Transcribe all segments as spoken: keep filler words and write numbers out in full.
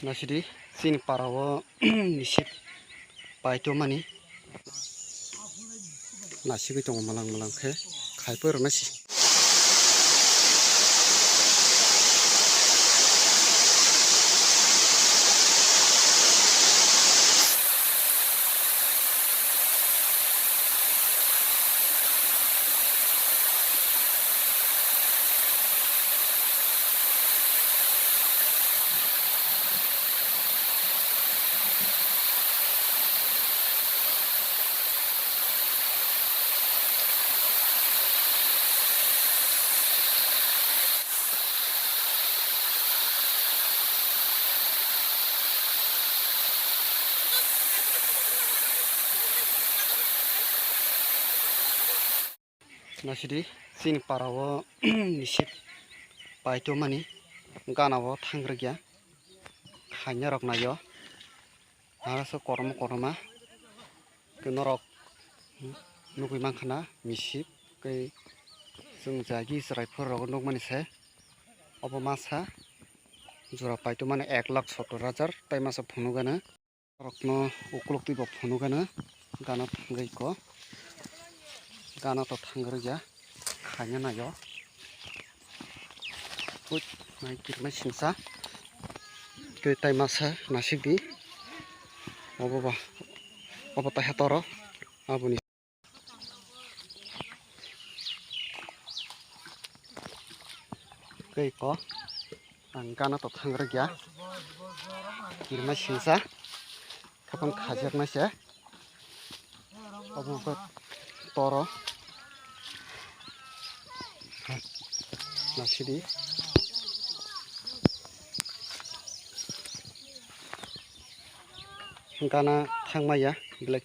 Nasidi chini para o misip paito mani nasigwi tongo, malang malang khe khaipo rwna si. Nasidi chini para o misip paito mani gana o thang rwkya, khaina rok naio. Aro se korom koroma khe norok nugwi mankha na misip khe chwng jagi chwrai phuru rok nukmani se obo masa jora paito mani ek lakh sottor hajar tai masa phunukgano. Norokno ukuluk twi bo phunukgano gana thangwi ko gana to thangwi rwkya khaina naio. Ui, mai kirmai singsa. Tei tai masa nasik di. Obo ba. Obo tai hatoro. Aboni. Tei ko. Ang gana to thang rwkya. Kirmai singsa. Khapang khajaknai se. Obo khe toro. Nasidi. Gana thangmaya belai.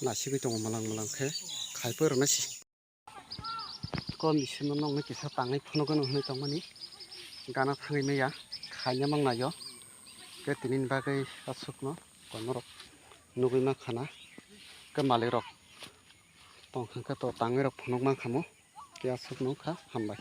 Nasigwi tongo malang malang khe khaipo rwna si. Kom bisino nokni kisa tangwi phunukgwno hwnwi tongmani. Gana thangwi maya khaina mangnaio. Khe tinini bagwi aswkno konorok nugwi mankha na. Khe malikrok tongkha khe to tangwirok phunuk mankhamu. Khe aswkno wngkha, hambai.